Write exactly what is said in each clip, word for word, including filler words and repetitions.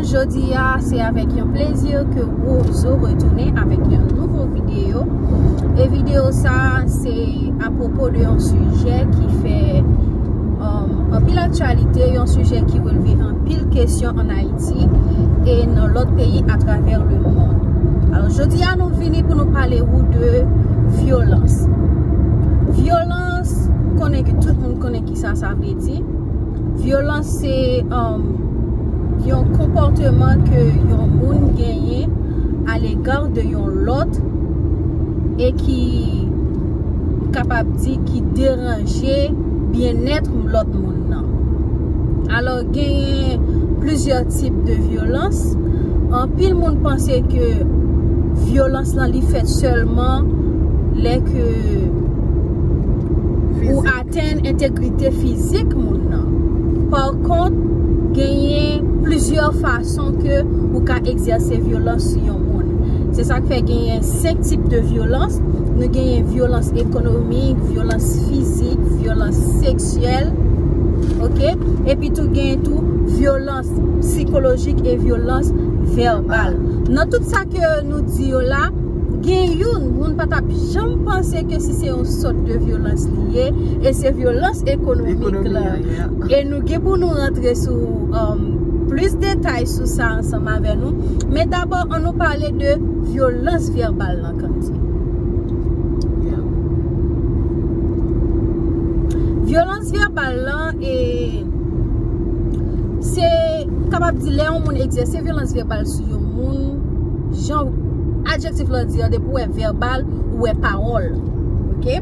Jodi a, se avèk yon plezi ke Rozo retounen avèk yon nouvo videyo. E videyo sa, se apwopo de yon sijè ki fè, um, anpil aktyalite, yon sijè ki relve anpil kesyon ann Ayiti e nan lòt peyi atravè lemonn. Alò, jodi a, nou vini pou nou pale ou de vyolans. Vyolans, konnen ke tout moun konnen ki sa sa vle di. Vyolans se, um, yon konpòteman ke yon moun genyen alega de yon lòt e ki kapab di ki deranje byennèt lòt moun nan. Alò, genyen plizyè tip de vyolans. Anpil moun panse ke vyolans lan li fèt sèlman lè ke ou atenn entegrite fizik moun nan. Pa kont, genyen plizyè fason ke ou ka egzèse vyolans sou yon moun. Se sa k fè genyen senk tip de vyolans. Nou genyen vyolans ekonomik, vyolans fizik, vyolans seksyèl, oke? Epi tou genyen tou vyolans sikolojik e vyolans vèbal. Nan tout sa ke nou di yo la, gen youn, moun pa t ap janm panse ke si se yon sòt de vyolans li ye, e se vyolans ekonomik la. E nou gen pou nou rantre sou, um, plis detay sou sa ansanm avè nou. Men dabò, ann nou pale de vyolans vèbal lan, Candy. Vyolans vèbal lan, e, se, kapab di, lè yon moun egzèse vyolans vèbal sou yon moun, jan adjektif lan di an, depi w wè vèbal, ou wè pawòl. Oke?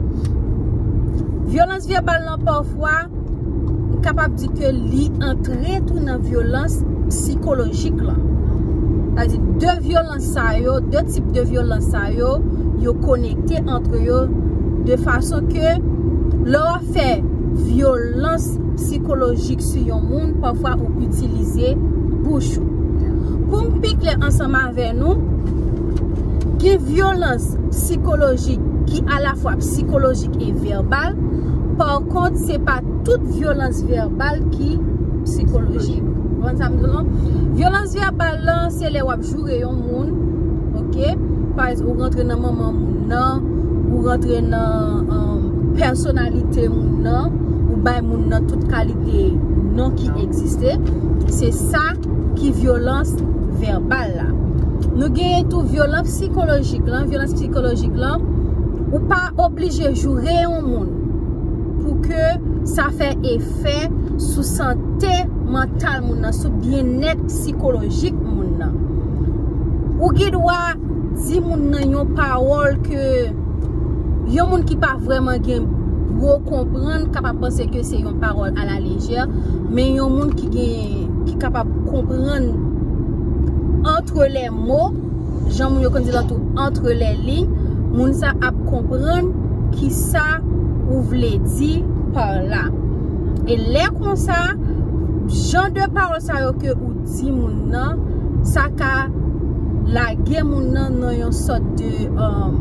Vyolans vèbal lan, pafwa, m kapab di ke li antre tou nan vyolans sikolojik lan. Sa di, de vyolans sa yo, de tip de vyolans sa yo, yo konekte antre yo de fason ke lè w ap fè vyolans sikolojik sou yon moun, pafwa ou itilize bouch ou. Pou m pi klè ansanm avè nou, gen vyolans sikolojik ki alafwa sikolojik e vèbal. Pa kont, se pa tout vyolans vèbal ki sikolojik. Ou konprann sa m di w lan? Vyolans vèbal lan, se lè w ap joure yon moun, oke? Pa egzanp, ou rantre nan manman moun nan, ou rantre nan, um, pèsonalite moun nan, ou bay moun nan tout kalite non ki egziste. Se sa ki vyolans vèbal la. Nou genyen tou vyolans sikolojik lan. Vyolans sikolojik lan, ou pa oblije joure yon moun pou ke sa fè efè sou sante mantal moun nan, sou byennèt sikolojik moun nan. Ou gen dwa di moun nan yon pawòl ke yon moun ki pa vrèman gen gwo konprann kapab panse ke se yon pawòl alalejè, men yon moun ki gen, ki kapab konprann entre les mots, jan moun yo konn di lan tou, entre les lignes, moun sa ap konprann ki sa ou vle di pa la. E lè konsa, jan de pawòl sa yo ke ou di moun nan, sa ka lage moun nan nan yon sòt de, um,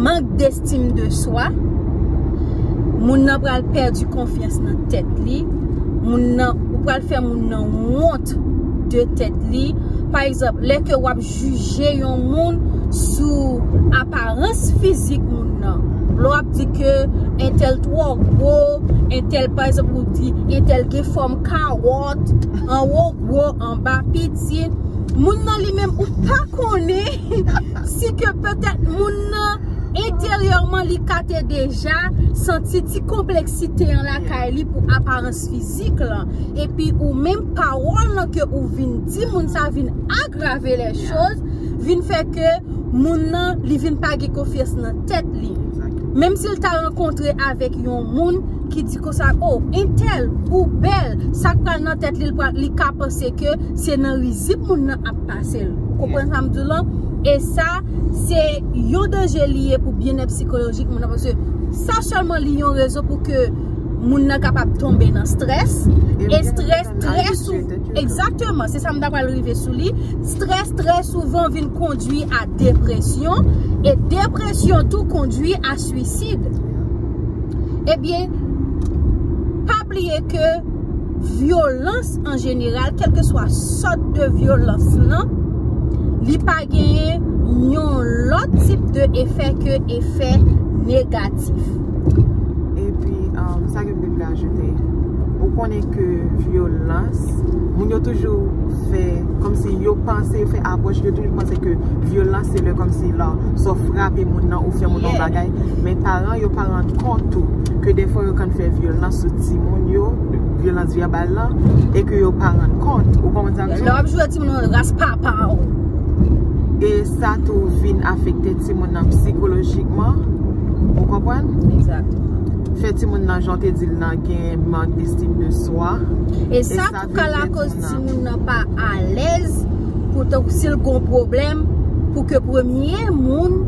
mank d'estime de soi. Moun nan pral pèdi konfyans nan tèt li. Moun nan, ou pral fè moun nan wont de tèt li. Pa egzanp, lè ke w ap jije yon moun sou aparans fizik moun nan, lè w ap di ke entèl twò gwo, entèl, pa egzanp, ou di entèl gen fòm kawòt, anwo gwo, anba piti, moun nan li menm ou pa konnen si ke petèt moun nan enteryèman li ka te deja santi ti konpleksite an lakay li pou aparans fizik lan. Epi ou menm pawòl lan ke ou vin di moun sa vin agrave lè choz, vin fè ke moun nan li vin pa gen konfyans nan tèt li. Menm si l ta rankontre avèk yon moun ki di konsa, "O, entèl, ou bèl," sa k pral nan tèt li, li pral, li ka panse ke se nan rizib moun nan ap pase l. Ou konprann sa m di w lan? E sa, se yon danje li ye pou byennèt sikolojik moun nan, paske sa sèlman li yon rezon pou ke moun nan kapab tonbe nan strès. E strès trè souvan, egzakteman, se sa m ta pral rive sou li. Strès trè souvan vin kondwi a depresyon, e depresyon tou kondwi a swisid. Ebyen, pa bliye ke Vyolans an jeneral, kèlkeswa sòt de vyolans lan, li pa genyen yon lòt tip de efè ke efè negatif. Epi, um, sa ke m te vle ajoute, ou konnen ke vyolans, moun yo toujou fè kòmsi yo panse, yo fè apwòch, yo toujou panse ke vyolans se lè kòmsi la, sa w frape moun nan ou fè moun nan yon bagay. Men paran yo pa rann kont tou ke defwa yo konn fè vyolans sou timoun yo, vyolans vèbal lan, e ke yo pa rann kont. Ou konprann sa m di w? Lè w ap jwe timoun nan ras papa w. E sa tou vin afekte timoun nan psikolojikman. Ou konprann? Egzakteman. Fè timoun nan, jan w te di l lan, gen mank destim de swa. E sa tou ka lakoz timoun nan pa alèz pou tankou si l gon pwoblèm, pou ke premye moun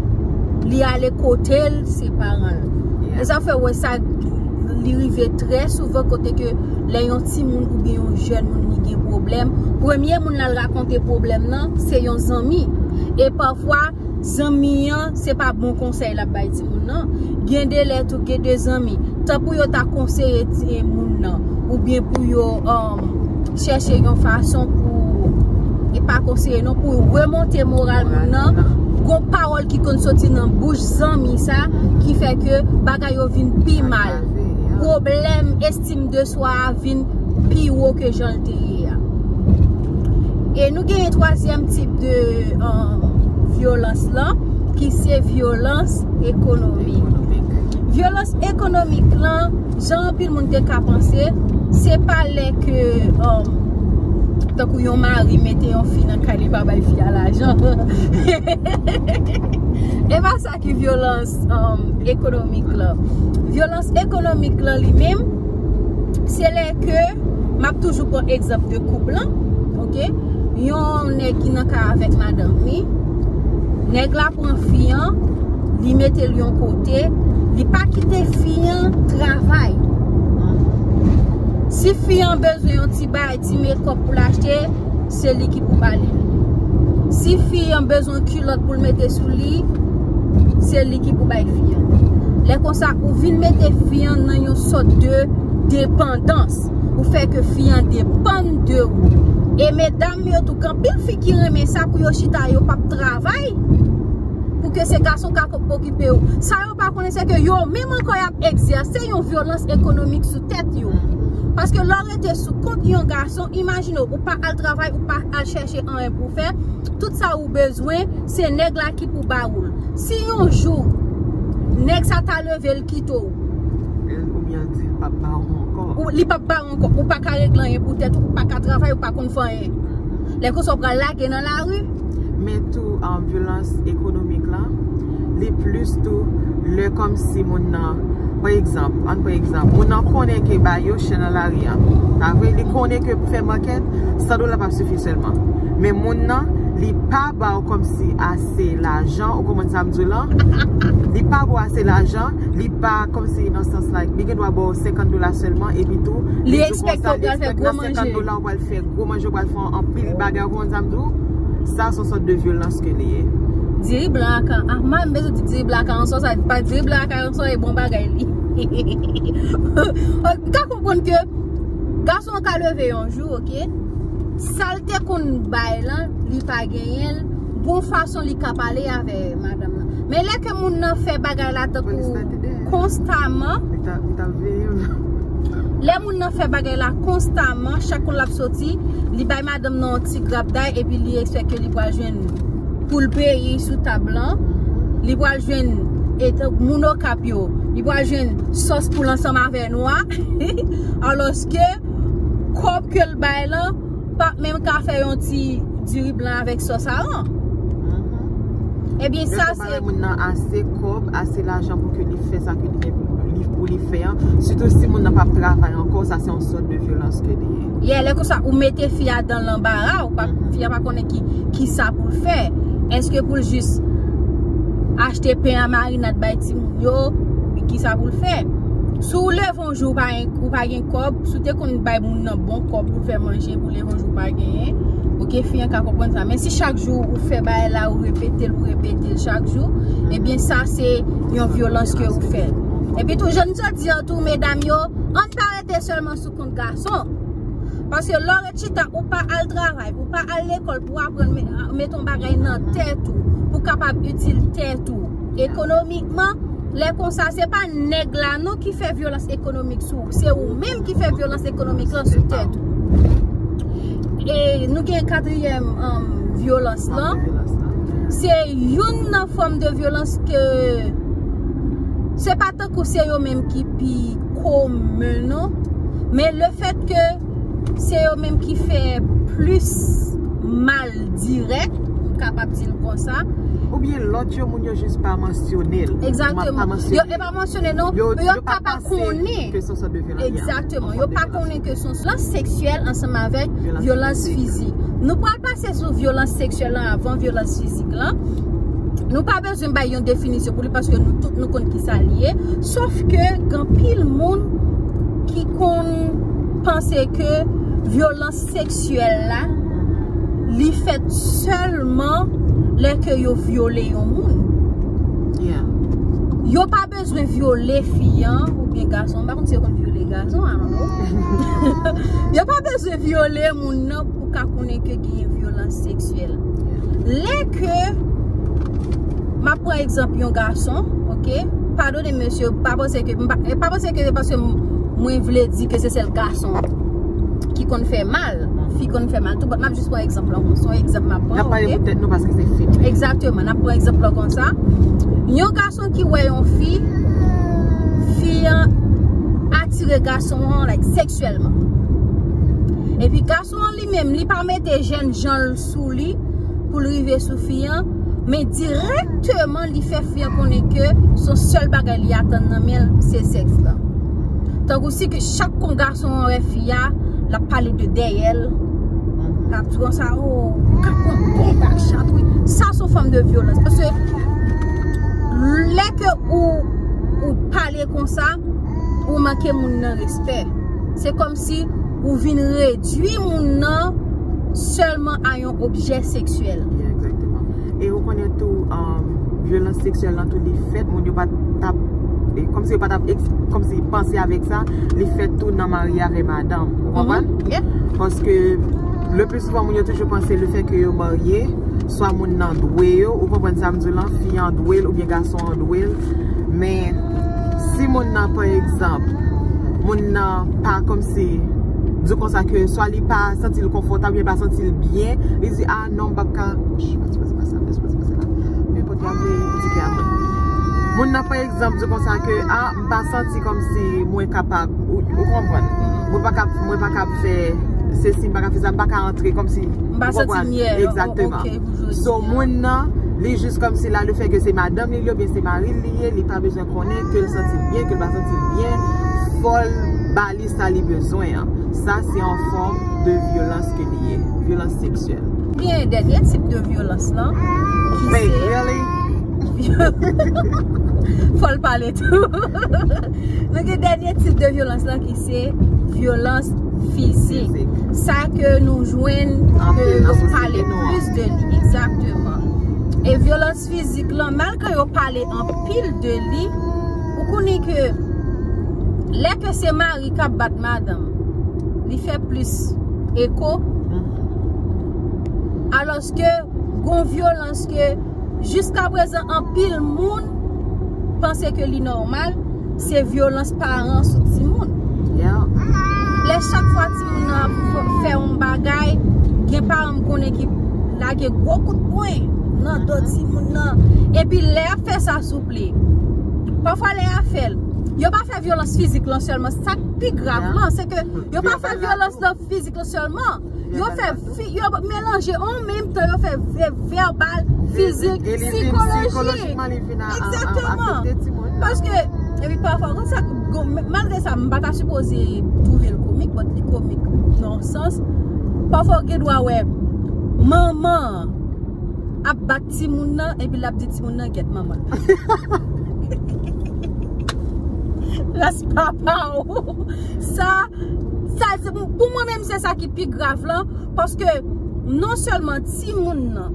li ale kote l se paran l. E sa fè w wè sa li rive trè souvan kote ke lè yon timoun oubyen yon jèn moun li gen pwoblèm, premye moun l al rakonte pwoblèm nan se yon zanmi. E pafwa zanmi an se pa bon konsèy l ap bay timoun nan. Gen de lè tou gen de zanmi, tan pou yo ta konseye ti moun nan oubyen pou yo um, chèche yon fason pou, e pa konseye non, pou remonte moral moun nan, gon pawòl ki konn soti nan bouch zanmi sa ki fè ke bagay yo vin pi mal. Pwoblèm estim de swa a vin pi wo ke jan l te ye a. E nou genyen twazyèm tip de um, vyolans lan ki se vyolans ekonomik. Vyolans ekonomik lan, jan anpil moun te ka panse, se pa lè ke um, tankou yon mari mete yon fi nan kay li pa bay fi a lajan. E pa sa ki vyolans um, ekonomik lan. Vyolans ekonomik lan li menm, se lè ke m ap toujou pran egzanp de koup lan, oke? Yon nèg ki nan kay avèk madanm li, nèg la pran fi an, li mete l yon kote, li pa kite fi an travay. Si fi an bezwen yon ti bagay, ti mekòp pou l achte, se li ki pou ba li l. Si fi an bezwen kilòt pou l mete sou li, se li ki pou bay fi an. Lè konsa, ou vin mete fi an nan yon sòt de depandans. Ou fè ke fi an depann de ou. E medam yo tou, gen anpil fi ki renmen sa pou yo chita, yo p ap travay. Pou ke se gason ka okipe yo. Sa yo pa konnen, se ke yo menm ankò y ap egzèse yon vyolans ekonomik sou tèt yo. Paske lè w rete sou kont yon gason, imajine w, ou pa al travay, ou pa al chèche anyen pou w fè. Tout sa ou bezwen, se nèg la ki pou ba ou l. Si yon jou, nèg sa ta leve, l kite w. Oubyen l di l p ap ba ou ankò. Ou, li p ap ba ou ankò. Ou pa ka regle anyen pou tèt ou, ou pa ka travay, ou pa konn fè anyen. Lè konsa w pral lage nan lari. Men tou, um, vyolans ekonomik lan, li plis tou lè kòmsi moun nan, pa egzanp, ann pran egzanp, moun nan konnen ke ba yo chè nan lari an. Pa vre, li konnen ke pou fè makèt, san dola p ap sifi sèlman. Men moun nan, li pa ba w kòmsi ase lajan, ou konprann sa m di w lan? Li pa ba w ase lajan, li pa kòmsi nan sans like, li gen dwa ba w senkant dola sèlman, epi tou, li di w konsa, li ekspekte nan senkant dola, ou pral fè gwo manje, ou pral fè anpil bagay, ou konprann sa m di w? Sa se yon sòt de vyolans ke li ye. Diri blan ak, ah, m bezwen di diri blan ak aransò, sa pa diri blan ak aransò e bon bagay li. Ou ka konprann ke gason an ka leve yon jou, oke? Sa l te konn bay lan, li pa genyen l, gon fason li ka pale avè madanm nan. Men lè ke moun nan fè bagay la tankou konstaman, lè moun nan fè bagay la konstaman, chak kon l ap soti, li bay madanm nan yon ti grapday epi li ekspekte li pral jwenn pou l peye sou tab lan. Li pral jwenn, e, moun Okap yo, li pral jwenn sòs poul ansanm avè nwa. Alòske kòb ke l bay lan p ap menm ka fè yon ti diri blan avèk sòs aran. Ebyen, sa se. Lè ke w pa bay moun nan ase kòb, ase lajan pou ke li fè sa ke li gen pou li, pou li fè an. Sitou si moun nan p ap travay ankò, sa se yon sòt de vyolans ke li ye. Yeah, lè konsa, ou mete fi a dan lanbara, ou pa, fi a pa konnen ki, ki sa pou l fè. Èske pou l jis achte pen a marinad bay timoun yo, ki sa pou l fè? Si w leve yon jou ou pa, ou pa gen kòb, si w te konn bay moun nan bon kòb pou fè manje, pou leve yon jou ou pa genyen, oke, fi an ka konprann sa. Men si chak jou ou fè bagay la, ou repete l, ou repete l chak jou, ebyen sa se yon vyolans ke ou fè. Epi tou, jan m sot di an tou, medam yo, ann pa rete sèlman sou kont gason. Paske lè w ret chita, ou pa al travay, ou pa al lekòl pou aprann me- mete yon bagay nan tèt ou, pou kapab itil tèt ou ekonomikman, lè konsa, se pa nèg la non ki fè vyolans ekonomik sou ou, se ou menm ki fè vyolans ekonomik lan sou tèt ou. E nou gen katriyèm, um, vyolans lan. Se youn nan fòm de vyolans ke se pa tankou se yo menm ki pi komen non, men le fèt ke se yo menm ki fè plis mal dirèk, m kapab di l konsa. Oubyen lòt yo, moun yo jis pa mansyone l. Egzakteman. Yo e pa mansyone non. Yo, yo ka pa konnen. Egzakteman. Yo pa konnen ke se yon vyolans seksyèl ansanm avèk vyolans fizik. Nou pral pase sou vyolans seksyèl lan avan vyolans fizik lan. Nou pa bezwen bay yon definisyon pou li paske nou tout nou konn ki sa li ye. Sof ke gen anpil moun ki konn panse ke vyolans seksyèl la, li fèt sèlman lè ke yo vyole yon moun. Yo pa bezwen vyole fi an oubyen gason. M pa konn si yo konn vyole gason, I don't know. Yo pa bezwen vyole moun nan pou ka konnen ke genyen vyolans seksyèl. Lè ke, m ap pran egzanp yon gason, oke? Padone mesye, pa panse ke, m pa, e pa panse ke se paske m- mwen vle di ke se sèl gason ki konn fè mal, fi konn fè mal tou, but m ap jis pran egzanp lan konsa, se yon egzanp m ap pran, oke? N ap pale pou tèt nou paske se fi. Egzakteman, n ap pran egzanp lan konsa. Yon gason ki wè yon fi, fi an atire gason an, like, seksyèlman. Epi gason an li menm, li pa mete jènjan l sou li pou l rive sou fi an, men dirèkteman li fè fi an konnen ke se yon sèl bagay li atann nan men l, se sèks lan. Tankou si ke chak kon gason an wè fi a, l ap pale de dèyè l, l ap di konsa, o, ou ka pran bon bak chat, wi. Sa se yon fòm de vyolans. Paske lè ke ou, ou pale konsa, ou manke moun nan respè. Se kòmsi ou vin redui moun nan sèlman a yon objè seksyèl. Yeah, egzakteman. E ou konnen tou, um, vyolans seksyèl lan tou li fèt, moun yo pa t ap, e, kòmsi yo pa t ap eks- kòmsi panse avèk sa, li fèt tou nan mari avè madanm. Ou konprann? Paske le pli souvan moun yo toujou panse le fèt ke yo marye, swa moun nan dwe yo, ou konprann sa m di w lan, fi an dwe l oubyen gason an dwe l. Men si moun nan, pa egzanp, moun nan pa kòmsi di konsa ke swa li pa santi l konfòtab, li pa santi l byen, li di, a non, m p ap ka, moun nan, pa egzanp, di konsa ke, a, m pa santi kòmsi mwen kapab, ou, ou konprann, mwen pa kab, mwen pa kab fè sesi, m pa ka fè sa, m pa ka antre kòmsi, m pa santi m ye. Egzakteman. So, moun nan, li jis kòmsi la, le fèt ke se madanm li, li, oubyen se mari li ye, li pa bezwen konnen ke l santi l byen, ke l pa santi l byen, fò l ba li sa li bezwen an. Sa se yon fòm de vyolans ke li ye, vyolans seksyèl. Gen dènye tip de vyolans lan, ki se, fò l pale tou. Nou gen dènye tip de vyolans lan ki se vyolans fizik. Sa ke nou jwenn, ke yo pale plis de li, egzakteman. E vyolans fizik lan, malgre yo pale anpil de li, ou konnen ke lè ke se mari k ap bat madanm, li fè plis eko. Alòske gon vyolans ke jiskaprezan anpil moun panse ke li nòmal, se vyolans paran sou timoun. Lè chak fwa timoun nan ap fè yon bagay, gen paran m konnen ki lage gwo kout pwen nan do timoun nan. Epi lè y ap fè sa souple, pafwa lè y ap fè l, yo pa fè vyolans fizik lan sèlman. Sa k pi grav lan, se ke yo pa fè vyolans lan fizik lan sèlman. Yo fè fi, yo melanje an menm tan, yo fè vè- vèbal, fizik, sikolojik. Egzakteman. Paske, epi pafwa, konn sa, malgre sa, m pa ta sipoze twouve l komik, but li komik nan yon sans. Pafwa, w gen dwa wè manman an ap bat timoun nan, epi l ap di timoun nan, "Gyèt manman l." Ras papa w. Sa, sa, se pou, pou mwen menm, se sa ki pi grav lan, paske non sèlman timoun nan,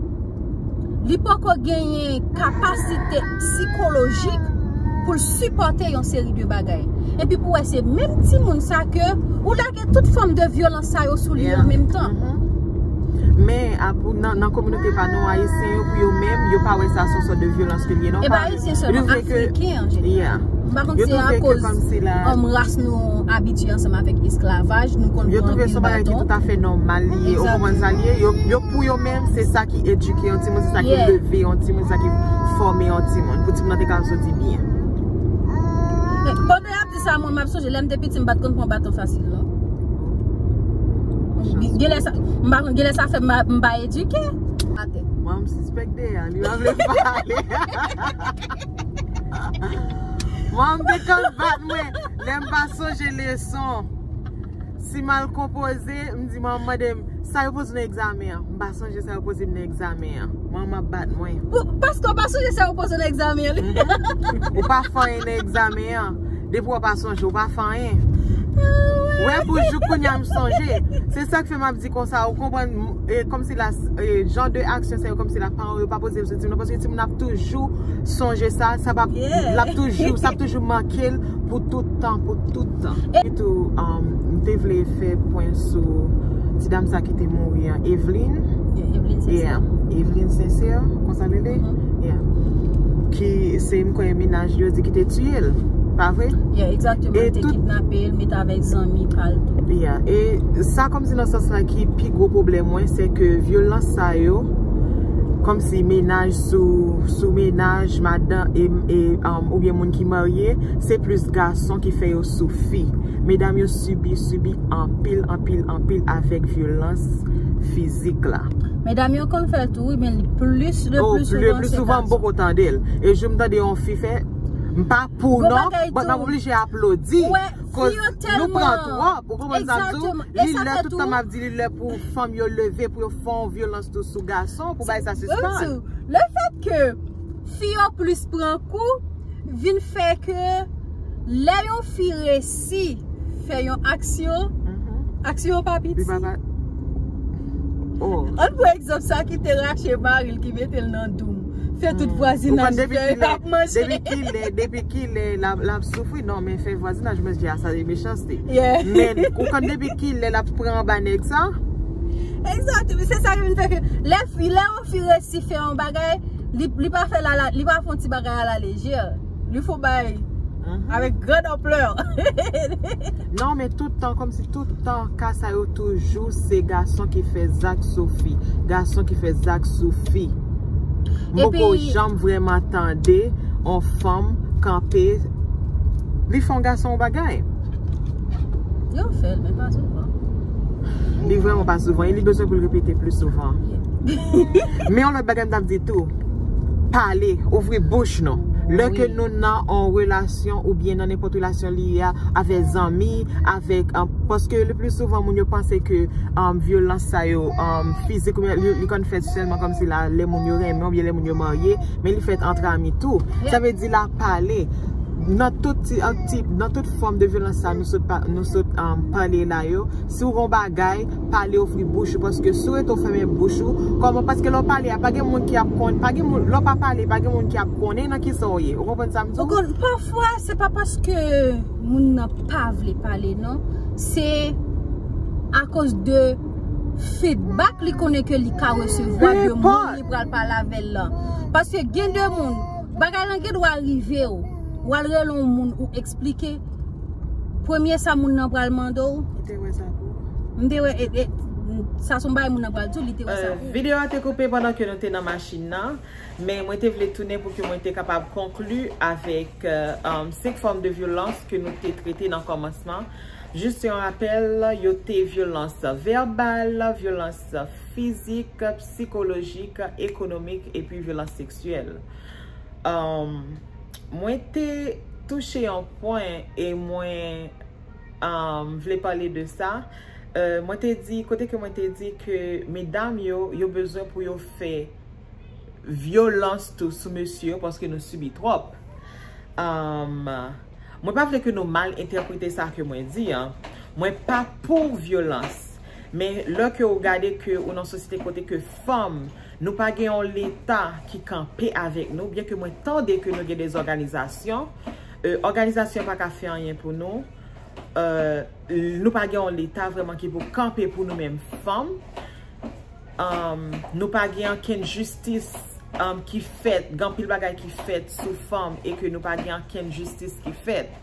li poko genyen kapasite sikolojik pou l sipòte yon seri de bagay. Epi pou wè se menm timoun sa ke ou lage tout fòm de vyolans sa yo sou li an menm tan. Men nan kominote pa nou, Ayisyen yo, pou yo menm, yo pa wè sa se yon sòt de vyolans ke li ye non. E pa Ayisyen sèlman, Afriken an jeneral. M pa konn si se akoz ras nou abitye ansanm avèk esklavaj, nou konn pran anpil baton. Yo twouve se yon bagay ki toutafè nòmal li ye, ou konprann sa li ye? Yo pou yo menm, se sa ki edike yon timoun, se sa ki leve yon timoun, se sa ki fòme yon timoun, pou timoun nan te ka soti byen. Pandan y ap di sa, mwen m ap sonje lè m te piti, m pa t konn pran baton fasil non. Genlè sa, m pa konn, genlè sa fè m pa edike. Atè. Mwen m sispèk de a, li pa vle pale. Mwen m te konn bat mwen lè m pa sonje leson. Si m al konpoze, m di mwen m mande m, sa yo poze nan egzamen an? M pa sonje sa yo poze m nan egzamen an. Mwen m ap bat mwen. Paske w pa sonje sa yo poze w nan egzamen an li. Ou pa fè anyen nan egzamen an. Depi w pa sonje, ou pa fè anyen. Ou wè pou jouk kounye a m sonje. Se sa k fè m ap di konsa, ou konprann, kòmsi la, jan de aksyon sa yo, kòmsi la paran yo pa poze m sou timoun nan, paske timoun ap toujou sonje sa, sa p ap, l ap toujou, sa ap toujou make l pou tout tan, pou tout tan. Epitou, m te vle fè pwen sou ti dam sa ki te mouri an, Evelyn. Evelyn Sincère. Evelyn Sincère, konsa li ye? Ki se, m kwè, mennaj li yo di ki te tiye l, pa vre? Egzakteman, li te kidnape l, mete avèk zanmi pa l tou. E sa kòmsi nan sans la ki pi gwo pwoblèm mwen, se ke vyolans sa yo, kòmsi mennaj sou, sou mennaj, madanm, e, e, oubyen moun ki marye, se plis gason ki fè yo soufri. Medam yo sibi, sibi anpil, anpil, anpil avèk vyolans fizik la. Medam yo konn fè l tou, wi, men li plis, le pli souvan, se gason. M poko tande l. E jou m tande yon fi fè, m pa pou non, but m ap oblije aplodi. Koz nou pran twòp, ou konprann sa m di w? Li lè tout tan m ap di li lè pou fanm yo leve, pou yo fè yon vyolans tou sou gason, pou bagay sa sispann. Le fèt ke fi yo plis pran kou vin fè ke lè yon fi resi fè yon aksyon, aksyon an pa piti. Ann pran egzanp sa ki te rache mari l, ki mete l nan doum. Fè tout vwazinaj fè l ap manje. Depi kilè, depi kilè l ap soufri? Non, men fè vwazinaj manje a, sa se mechanste. Men ou konn depi kilè l ap pran anba nèg sa? Egzakteman, se sa ki vin fè ke lè fi, lè yon fi resi fè yon bagay, li, li pa fè l ala, li pa fè yon ti bagay alalejè. Li fè yon bagay avèk grand amplè. Non, men tout tan, kòmsi tout tan, ka sa yo toujou se gason ki fè zak sou fi, gason ki fè zak sou fi. M poko janm vrèman tande yon fanm kanpe, li fè yon gason yon bagay. Yo fè l, men pa souvan. Li vrèman pa souvan, e li bezwen pou l repete pli souvan. Men yon lòt bagay m t ap di tou, pale, ouvri bouch nou. Lè ke nou nan yon relasyon oubyen nan nenpòt relasyon li ye a, avèk zanmi, avèk, paske le pli souvan moun yo panse ke vyolans sa yo fizik oubyen li konn fèt sèlman kòmsi la lè moun yo renmen oubyen lè moun yo marye, men li fèt ant ami tou. Sa vle di la pale. Nan tout ti, ti, nan tout fòm de vyolans sa nou sot, nou sot pale la yo, si w gen yon bagay, pale, ouvri bouch ou, paske si w rete w fèmen bouch ou, kòman, paske lè w pale a, pa gen moun ki ap konn, pa gen moun, lè w pa pale, pa gen moun ki ap konnen nan kisa w ye. Ou konprann sa m di w? Ou konn, pafwa, se pa paske moun nan pa vle pale, non. Se akoz de feedback li konnen ke li ka resevwa de moun li pral pale avè l lan. Paske gen de moun, bagay lan gen dwa rive w, w al rele yon moun ou eksplike, premye sa moun nan pral mande w. Ou te wè sa tou? M te wè, e, e, sa se yon bagay moun nan pral di w, li te wè sa tou. Videyo a te koupe pandan ke nou te nan machin nan, men mwen te vle tounen pou ke mwen te kapab konkli avèk senk fòm de vyolans ke nou te trete nan kòmansman. Jis yon rapèl, yo te vyolans vèbal, vyolans fizik, sikolojik, ekonomik epi vyolans seksyèl. Mwen te touche yon pwen e mwen vle pale de sa. Mwen te di, kote ke mwen te di ke medam yo, yo bezwen pou yo fè vyolans tou sou mesye yo paske nou sibi twòp. Mwen pa vle ke nou mal entèprete sa ke mwen di an. Mwen pa pou vyolans. Men lè ke ou gade ke ou nan sosyete kote ke fanm, nou pa gen yon leta ki kanpe avèk nou, byen ke mwen tande ke nou gen de zòganizasyon, Euh, òganizasyon pa ka fè anyen pou nou. Euh, nou pa gen yon leta vrèman ki pou kanpe pou nou menm fanm. Um, nou pa gen ankenn jistis, um, ki fèt, gen anpil bagay ki fèt sou fanm e ke nou pa gen ankenn jistis ki fèt.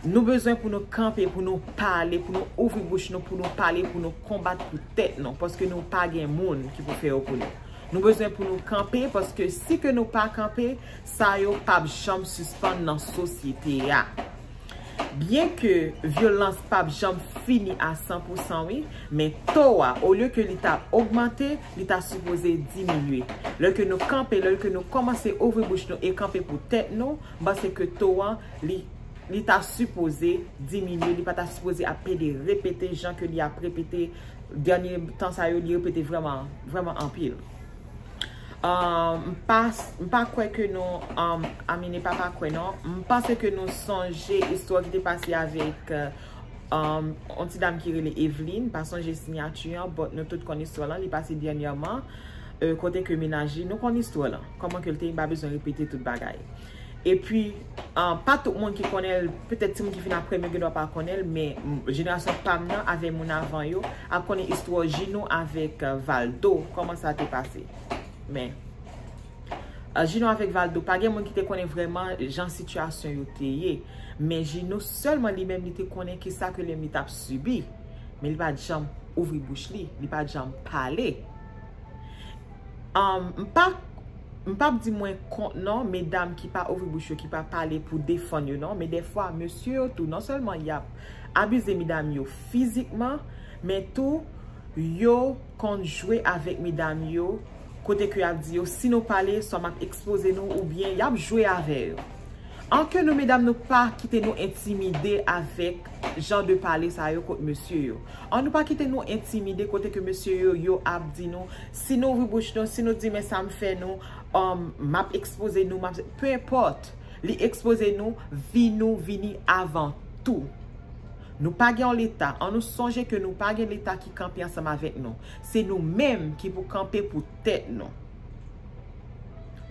Nou bezwen pou nou kanpe, pou nou pale, pou nou ouvri bouch nou, pou nou pale, pou nou konbat pou tèt nou, paske nou pa gen moun ki pou fè yo pou nou. Nou bezwen pou nou kanpe, paske si ke nou pa kanpe, sa yo p ap janm sispann nan sosyete a. Byen ke vyolans p ap janm fini a san pou san, wi, men to a, olye ke li ta ogmante, li ta sipoze diminye. Lè ke nou kanpe, lè ke nou kòmanse ouvri bouch nou e kanpe pou tèt nou, m panse ke to a, li, li ta sipoze diminye, li pa ta sipoze ap pede repete jan ke li ap repete dènye tan sa yo, li repete vrèman, vrèman anpil. Um, m pa, m pa kwè ke nou, um, I mean, e pa pa kwè non. M panse ke nou sonje istwa ki te pase avèk, um, yon ti dam ki rele Eveline, pa sonje siyati an, but nou tout konn istwa lan, li pase dènyèman, euh, kote ke mennaj li, nou konn istwa lan. Kòman ke l te ye, m pa bezwen repete tout bagay. Epi, ah, pa tout moun ki konnen l, petèt timoun ki vin apre m yo gendwa pa konnen l, men, mm, jenerasyon pa m nan avè moun avan yo ap konnen istwa Gino avèk, euh, Valdo, kòman sa te pase. Men, euh, Gino avèk Valdo, pa gen moun ki te konnen vrèman jan sitiyasyon yo te ye. Men Gino sèlman li menm li te konnen kisa ke lènmi t ap sibi. Men li pa t janm ouvri bouch li, li pa t janm pale. Um, m pa, m p ap di mwen kont non, medam ki pa ouvri bouch yo, ki pa pale pou defann yo non, men dèfwa, mesye yo tou, non sèlman y ap abize medam yo fizikman, men tou, yo konn jwe avèk medam yo, kote ke y ap di yo, si nou pale, swa m ap ekspoze nou, oubyen y ap jwe avè yo. An ke nou, medam, nou pa kite nou entimide avèk jan de pale sa yo kot mesye yo. An nou pa kite nou entimide kote ke mesye yo, yo ap di nou, si nou ouvri bouch nou, si nou di men sa m fè nou, um, m ap ekspoze nou, m ap, pe enpòt, li ekspoze nou, vi nou vini avan tou. Nou pa gen yon leta, an nou sonje ke nou pa gen leta ki kanpe ansanm avèk nou. Se nou menm ki pou kanpe pou tèt nou.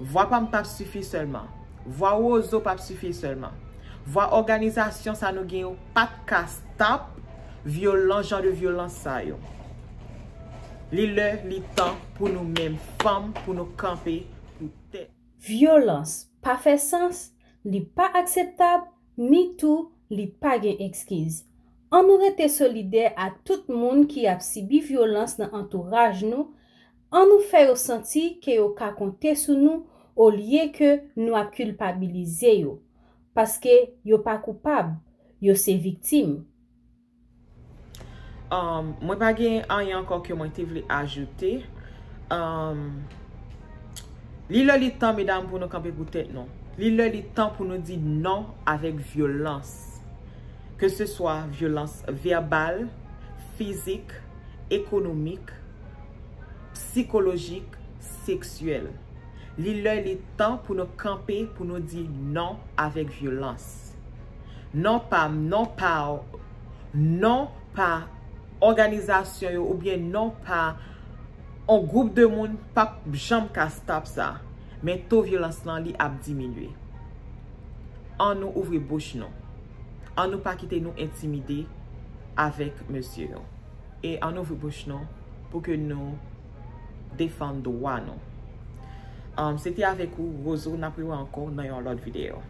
Vwa pa m p ap sifi sèlman. Vwa Wozo p ap sifi sèlman. Vwa òganizasyon sa nou gen yo p ap ka stop vyolans, jan de vyolans sa yo. Li lè, li tan pou nou menm fanm, pou nou kanpe pou tèt. Vyolans pa fè sans, li pa akseptab, ni tou li pa gen ekskiz. An nou rete solidè a tout moun ki ap sibi vyolans nan antouraj nou, an nou fè yo santi ke yo ka konte sou nou olye ke nou ap kilpabilize yo, paske yo pa koupab, yo se viktim. Um, mwen pa gen anyen ankò ke mwen te vle ajoute. Um, li lè li tan, medam, pou nou kanpe pou tèt nou. Li lè li tan pou nou di non avèk vyolans. Ke se swa vyolans vèbal, fizik, ekonomik, sikolojik, seksyèl. Li lè li tan pou nou kanpe, pou nou di non avèk vyolans. Non pa m, non pa w, non pa òganizasyon yo oubyen non pa yon gwoup de moun p ap janm ka stop sa. Men to vyolans lan li ap diminye. An nou ouvri bouch nou. An nou pa kite nou entimide avèk mesye yo. E an nou ouvri bouch nou pou ke nou defann dwa nou. Um, se te avèk ou, Wozo, n ap riwè ankò nan yon lòt videyo.